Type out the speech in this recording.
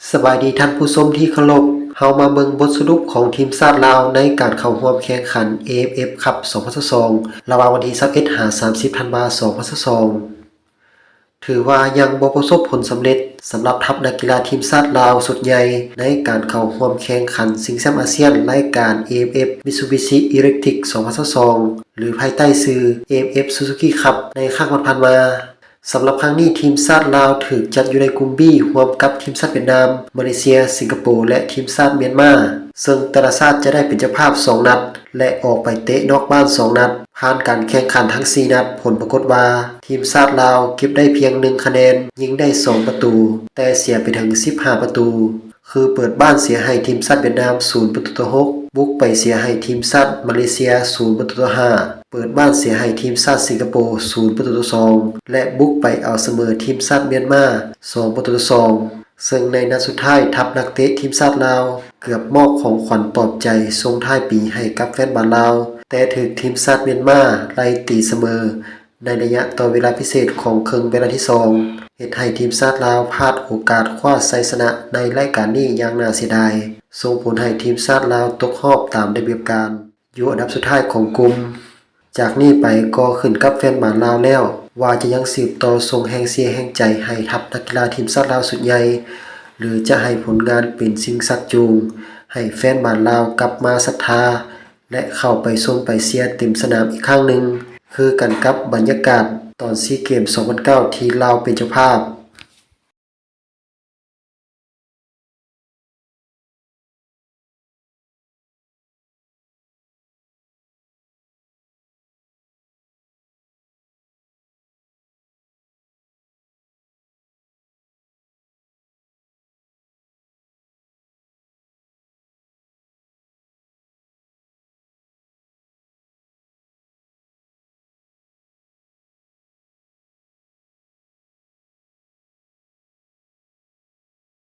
ສະບາຍດີທ່ານຜູ້ຊົມທີ່ເຄົາລົບ, ເຮົາມາເບິ່ງບົດສະຫຼຸບຂອງທີມຊາດລາວໃນການເຂົ້າຮ່ວມແຂ່ງຂັນ ເອເອັຟເອັຟ ຄັບ ສອງພັນຊາວສອງ ລະຫວ່າງວັນທີຊາວເອັດຫາສາມສິບ ທັນວາ ສອງພັນຊາວສອງ ຖືວ່າຍັງບໍ່ປະສົບຜົນສຳເລັດສຳລັບທັບນັກກິລາທີມຊາດລາວຊຸດໃຫຍ່ໃນການເຂົ້າຮ່ວມແຂ່ງຂັນຊິງແຊ້ມອາຊຽນລາຍການ ເອເອັຟເອັຟ ມິດຊູບິຊິ ອີເລັກທຣິກ ສອງພັນຊາວສອງ ຫຼື ພາຍໃຕ້ຊື່ ເອເອັຟເອັຟ ຊູຊູກິ ຄັບ ໃນຄັ້ງຜ່ານໆມາ. ສຳລັບຄັ້ງນີ້ ທີມຊາດລາວຖືກຈັດຢູ່ໃນກຸ່ມ B ຮ່ວມກັບທີມຊາດຫວຽດນາມ, ມາເລເຊຍ, ສິງກະໂປ ແລະ ທີມຊາດມຽນມາ, ເຊິ່ງແຕ່ລະຊາດຈະໄດ້ເປັນເຈົ້າພາບສອງນັດ ແລະ ອອກໄປເຕະນອກບ້ານສອງນັດ. ຜ່ານການແຂ່ງຂັນທັງສີ່ນັດ, ຜົນປາກົດວ່າ ທີມຊາດລາວເກັບໄດ້ພຽງໜຶ່ງຄະແນນ, ຍິງໄດ້ສອງປະຕູ, ແຕ່ເສຍໄປເຖິງສິບຫ້າປະຕູ. ຄືເປີດບ້ານເສຍໃຫ້ທີມຊາດຫວຽດນາມ ສູນປະຕູຕໍ່ຫົກ, ບຸກໄປເສຍໃຫ້ທີມຊາດມາເລເຊຍ ສູນປະຕູຕໍ່ຫ້າ, ເປີດບ້ານເສຍໃຫ້ທີມຊາດສິງກະໂປ ສູນປະຕູຕໍ່ສອງ ແລະ ບຸກໄປເອົາສະເໝີທີມຊາດມຽນມາ ສອງປະຕູຕໍ່ສອງ ເຊິ່ງໃນນັດສຸດທ້າຍ ທັບນັກເຕະທີມຊາດລາວເກືອບມອບຂອງຂວັນປອບໃຈສົ່ງທ້າຍປີໃຫ້ກັບແຟນບານລາວ, ແຕ່ຖືກທີມຊາດມຽນມາໄລ່ຕີສະເໝີ ໃນໄລຍະຕໍ່ເວລາພິເສດຂອງເຄິ່ງເວລາທີສອງ ເຮັດໃຫ້ທີມຊາດລາວພາດໂອກາດຄວ້າໄຊຊະນະໃນລາຍການນີ້ຢ່າງໜ້າເສຍດາຍ, ສົ່ງຜົນໃຫ້ທີມຊາດລາວຕົກຮອບຕາມລະບຽບການ ຢູ່ອັນດັບສຸດທ້າຍຂອງກຸ່ມ. ຈາກນີ້ໄປກໍຂຶ້ນກັບແຟນບານລາວແລ້ວ ວ່າຈະຍັງສືບຕໍ່ສົ່ງແຮງເຊຍແຮງໃຈໃຫ້ທັບນັກກິລາທີມຊາດລາວຊຸດໃຫຍ່ ຫຼື ຈະໃຫ້ຜົນງານເປັນສິ່ງຊັກຈູງໃຫ້ແຟນບານລາວກັບມາສັດທາ ແລະ ເຂົ້າໄປຊົມໄປເຊຍເຕັມສະໜາມອີກຄັ້ງໜຶ່ງ ຄືກັນກັບບັນຍາກາດຕອນຊີເກມສອງພັນເກົ້າທີ່ລາວເປັນເຈົ້າພາບ.